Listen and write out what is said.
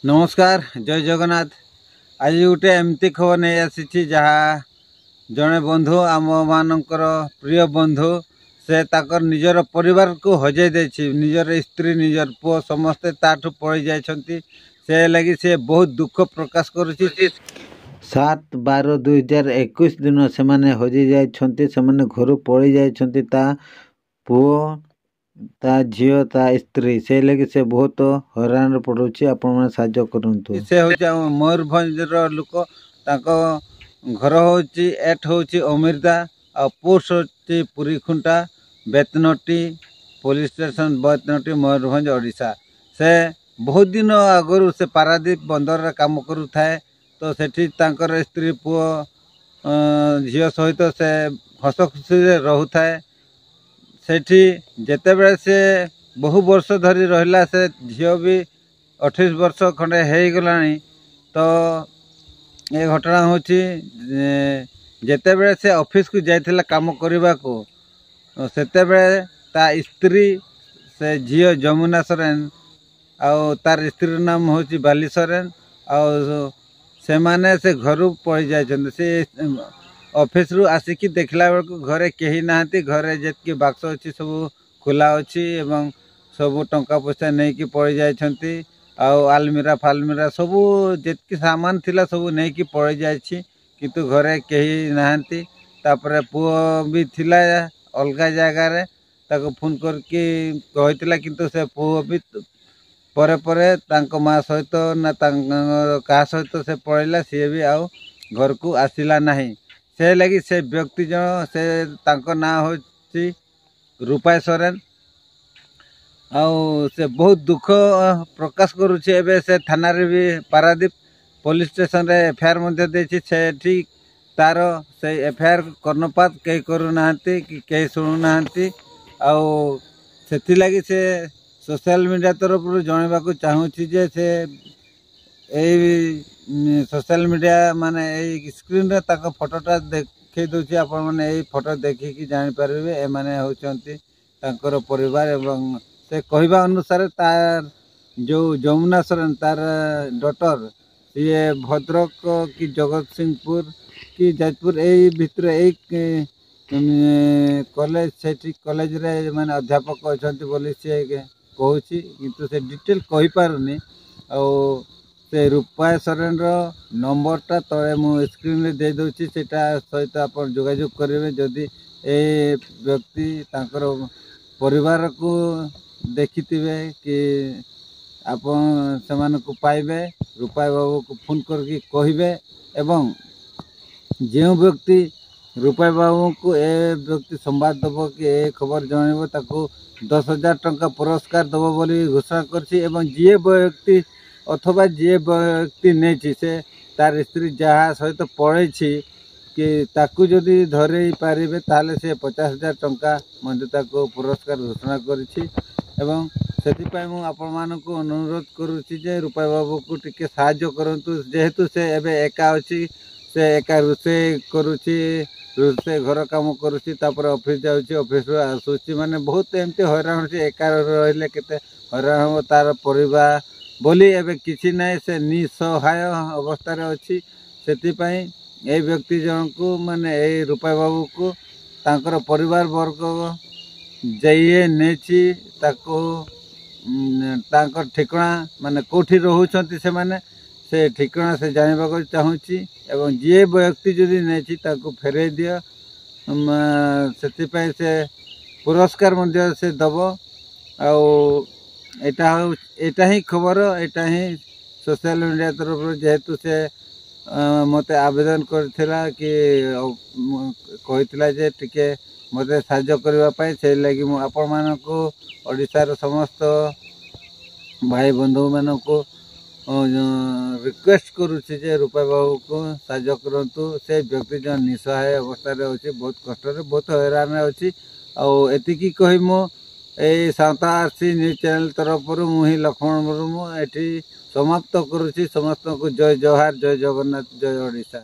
ନମସ୍କାର, ଜୟ ଜଗନ୍ନାଥ। ଆଜି ଗୋଟେ ଏମିତି ଖବର ନେଇ ଆସିଛି, ଯାହା ଜଣେ ବନ୍ଧୁ, ଆମମାନଙ୍କର ପ୍ରିୟ ବନ୍ଧୁ, ସେ ତାଙ୍କର ନିଜର ପରିବାରକୁ ହଜାଇ ଦେଇଛି। ନିଜର ସ୍ତ୍ରୀ, ନିଜର ପୁଅ ସମସ୍ତେ ତାଠୁ ପଳେଇ ଯାଇଛନ୍ତି। ସେ ଲାଗି ସେ ବହୁତ ଦୁଃଖ ପ୍ରକାଶ କରୁଛି। 7/12/2021 ଦିନ ସେମାନେ ହଜି ଯାଇଛନ୍ତି। ସେମାନେ ଘରୁ ପଳେଇ ଯାଇଛନ୍ତି, ତା ପୁଅ, ତା ଝିଅ, ତା ସ୍ତ୍ରୀ। ସେଇ ଲାଗି ସେ ବହୁତ ହଇରାଣରେ ପଡ଼ୁଛି। ଆପଣମାନେ ସାହାଯ୍ୟ କରନ୍ତୁ। ସେ ହେଉଛି ଆମ ମୟୂରଭଞ୍ଜର ଲୋକ। ତାଙ୍କ ଘର ହେଉଛି ଏଟ୍ ହେଉଛି ଅମିର୍ଦା, ଆଉ ପୋଷ୍ଟ ହେଉଛି ପୁରୀଖୁଣ୍ଟା, ବେତନଟି ପୋଲିସ ଷ୍ଟେସନ, ବେତନଟି, ମୟୂରଭଞ୍ଜ, ଓଡ଼ିଶା। ସେ ବହୁତ ଦିନ ଆଗରୁ ସେ ପାରାଦ୍ୱୀପ ବନ୍ଦରରେ କାମ କରୁଥାଏ। ତ ସେଠି ତାଙ୍କର ସ୍ତ୍ରୀ, ପୁଅ, ଝିଅ ସହିତ ସେ ହସ ଖୁସିରେ ରହୁଥାଏ। ସେଠି ଯେତେବେଳେ ସେ ବହୁ ବର୍ଷ ଧରି ରହିଲା, ସେ ଝିଅ ବି 28 ବର୍ଷ ଖଣ୍ଡେ ହେଇଗଲାଣି। ତ ଏ ଘଟଣା ହେଉଛି, ଯେତେବେଳେ ସେ ଅଫିସକୁ ଯାଇଥିଲା କାମ କରିବାକୁ, ସେତେବେଳେ ତା ସ୍ତ୍ରୀ, ସେ ଝିଅ ଯମୁନା ସରେନ, ଆଉ ତାର ସ୍ତ୍ରୀର ନାମ ହେଉଛି ବାଲି ସରେନ, ଆଉ ସେମାନେ ସେ ଘରୁ ପଳେଇ ଯାଇଛନ୍ତି। ସେ ଅଫିସରୁ ଆସିକି ଦେଖିଲା ବେଳକୁ ଘରେ କେହି ନାହାନ୍ତି। ଘରେ ଯେତିକି ବାକ୍ସ ଅଛି ସବୁ ଖୋଲା ଅଛି ଏବଂ ସବୁ ଟଙ୍କା ପଇସା ନେଇକି ପଳେଇ ଯାଇଛନ୍ତି, ଆଉ ଆଲମିରା ଫାଲମିରା ସବୁ ଯେତିକି ସାମାନ ଥିଲା ସବୁ ନେଇକି ପଳେଇ ଯାଇଛି, କିନ୍ତୁ ଘରେ କେହି ନାହାନ୍ତି। ତାପରେ ପୁଅ ବି ଥିଲା ଅଲଗା ଜାଗାରେ, ତାକୁ ଫୋନ୍ କରିକି କହିଥିଲା, କିନ୍ତୁ ସେ ପୁଅ ବି ପରେ ପରେ ତାଙ୍କ ମା ସହିତ ନା ତାଙ୍କ କାହା ସହିତ ସେ ପଳେଇଲା। ସିଏ ବି ଆଉ ଘରକୁ ଆସିଲା ନାହିଁ। ସେ ଲାଗି ସେ ବ୍ୟକ୍ତି ଜଣ, ସେ ତାଙ୍କ ନାଁ ହେଉଛି ରୂପାଇ ସରେନ, ଆଉ ସେ ବହୁତ ଦୁଃଖ ପ୍ରକାଶ କରୁଛି। ଏବେ ସେ ଥାନାରେ ବି, ପାରାଦ୍ୱୀପ ପୋଲିସ ଷ୍ଟେସନରେ ଏଫଆଇଆର୍ ମଧ୍ୟ ଦେଇଛି। ସେଠି ତାର ସେଇ ଏଫଆଇଆର୍ କର୍ଣ୍ଣପାତ କେହି କରୁନାହାନ୍ତି କି କେହି ଶୁଣୁନାହାନ୍ତି। ଆଉ ସେଥିଲାଗି ସେ ସୋସିଆଲ ମିଡ଼ିଆ ତରଫରୁ ଜଣାଇବାକୁ ଚାହୁଁଛି ଯେ ସେ ଏଇ ସୋସିଆଲ ମିଡ଼ିଆ, ମାନେ ଏଇ ସ୍କ୍ରିନ୍ରେ ତାଙ୍କ ଫଟୋଟା ଦେଖେଇ ଦେଉଛି। ଆପଣମାନେ ଏଇ ଫଟୋ ଦେଖିକି ଜାଣିପାରିବେ ଏମାନେ ହେଉଛନ୍ତି ତାଙ୍କର ପରିବାର। ଏବଂ ସେ କହିବା ଅନୁସାରେ ତାର ଯେଉଁ ଯମୁନା ସରେନ, ତାର ଡଟର, ସିଏ ଭଦ୍ରକ କି ଜଗତସିଂହପୁର କି ଯାଜପୁର ଏଇ ଭିତରେ ଏଇ କଲେଜ, ସେଠି କଲେଜରେ ମାନେ ଅଧ୍ୟାପକ ଅଛନ୍ତି ବୋଲି ସିଏ କହୁଛି, କିନ୍ତୁ ସେ ଡିଟେଲ୍ କହିପାରୁନି। ଆଉ ସେ ରୂପା ସରେନର ନମ୍ବରଟା ତଳେ ମୁଁ ସ୍କ୍ରିନ୍ରେ ଦେଇଦେଉଛି, ସେଇଟା ସହିତ ଆପଣ ଯୋଗାଯୋଗ କରିବେ। ଯଦି ଏ ବ୍ୟକ୍ତି ତାଙ୍କର ପରିବାରକୁ ଦେଖିଥିବେ କି ଆପଣ ସେମାନଙ୍କୁ ପାଇବେ, ରୂପା ବାବୁକୁ ଫୋନ୍ କରିକି କହିବେ। ଏବଂ ଯେଉଁ ବ୍ୟକ୍ତି ରୂପା ବାବୁଙ୍କୁ ଏ ବ୍ୟକ୍ତି ସମ୍ବାଦ ଦେବ କି ଏ ଖବର ଜଣାଇବ, ତାକୁ 10,000 ଟଙ୍କା ପୁରସ୍କାର ଦେବ ବୋଲି ଘୋଷଣା କରିଛି। ଏବଂ ଯିଏ ବ୍ୟକ୍ତି ଅଥବା ଯିଏ ବ୍ୟକ୍ତି ନେଇଛି, ସେ ତାର ସ୍ତ୍ରୀ ଯାହା ସହିତ ପଳେଇଛି କି ତାକୁ ଯଦି ଧରେଇ ପାରିବେ, ତାହେଲେ ସେ 50,000 ଟଙ୍କା ମଧ୍ୟ ତାକୁ ପୁରସ୍କାର ଘୋଷଣା କରିଛି। ଏବଂ ସେଥିପାଇଁ ମୁଁ ଆପଣମାନଙ୍କୁ ଅନୁରୋଧ କରୁଛି ଯେ ରୂପା ବାବୁକୁ ଟିକେ ସାହାଯ୍ୟ କରନ୍ତୁ, ଯେହେତୁ ସେ ଏବେ ଏକା ଅଛି। ସେ ଏକା ରୋଷେଇ କରୁଛି, ରୋଷେଇ ଘର କାମ କରୁଛି, ତାପରେ ଅଫିସ୍ ଯାଉଛି, ଅଫିସରୁ ଆସୁଛି, ମାନେ ବହୁତ ଏମିତି ହଇରାଣ ହେଉଛି। ଏକା ରହିଲେ କେତେ ହଇରାଣ ହେବ। ତାର ପରିବାର ବୋଲି ଏବେ କିଛି ନାହିଁ, ସେ ନିଃସହାୟ ଅବସ୍ଥାରେ ଅଛି। ସେଥିପାଇଁ ଏଇ ବ୍ୟକ୍ତି ଜଣକୁ, ମାନେ ଏଇ ରୂପା ବାବୁକୁ ତାଙ୍କର ପରିବାର ବର୍ଗ ଯିଏ ନେଇଛି, ତାକୁ ତାଙ୍କ ଠିକଣା, ମାନେ କେଉଁଠି ରହୁଛନ୍ତି ସେମାନେ, ସେ ଠିକଣା ସେ ଜାଣିବାକୁ ଚାହୁଁଛି। ଏବଂ ଯିଏ ବ୍ୟକ୍ତି ଯଦି ନେଇଛି ତାକୁ ଫେରାଇ ଦିଅ, ସେଥିପାଇଁ ସେ ପୁରସ୍କାର ମଧ୍ୟ ସେ ଦେବ। ଆଉ ଏଇଟା ହଉ, ଏଇଟା ହିଁ ଖବର, ଏଇଟା ହିଁ ସୋସିଆଲ ମିଡ଼ିଆ ତରଫରୁ, ଯେହେତୁ ସେ ମୋତେ ଆବେଦନ କରିଥିଲା କି କହିଥିଲା ଯେ ଟିକେ ମୋତେ ସାହାଯ୍ୟ କରିବା ପାଇଁ, ସେଇ ଲାଗି ମୁଁ ଆପଣମାନଙ୍କୁ, ଓଡ଼ିଶାର ସମସ୍ତ ଭାଇ ବନ୍ଧୁମାନଙ୍କୁ ରିକ୍ୱେଷ୍ଟ କରୁଛି ଯେ ରୂପା ବାବୁକୁ ସାହାଯ୍ୟ କରନ୍ତୁ। ସେ ବ୍ୟକ୍ତି ଜଣେ ନିଃସହାୟ ଅବସ୍ଥାରେ ଅଛି, ବହୁତ କଷ୍ଟରେ, ବହୁତ ହଇରାଣରେ ଅଛି। ଆଉ ଏତିକି କହି ମୁଁ ଏଇ ସାନ୍ତା ଆରସି ନ୍ୟୁଜ୍ ଚ୍ୟାନେଲ୍ ତରଫରୁ ମୁଁ ହିଁ ଲକ୍ଷ୍ମଣ ମୁର୍ମୁ ଏଠି ସମାପ୍ତ କରୁଛି। ସମସ୍ତଙ୍କୁ ଜୟ ଜୋହାର, ଜୟ ଜଗନ୍ନାଥ, ଜୟ ଓଡ଼ିଶା।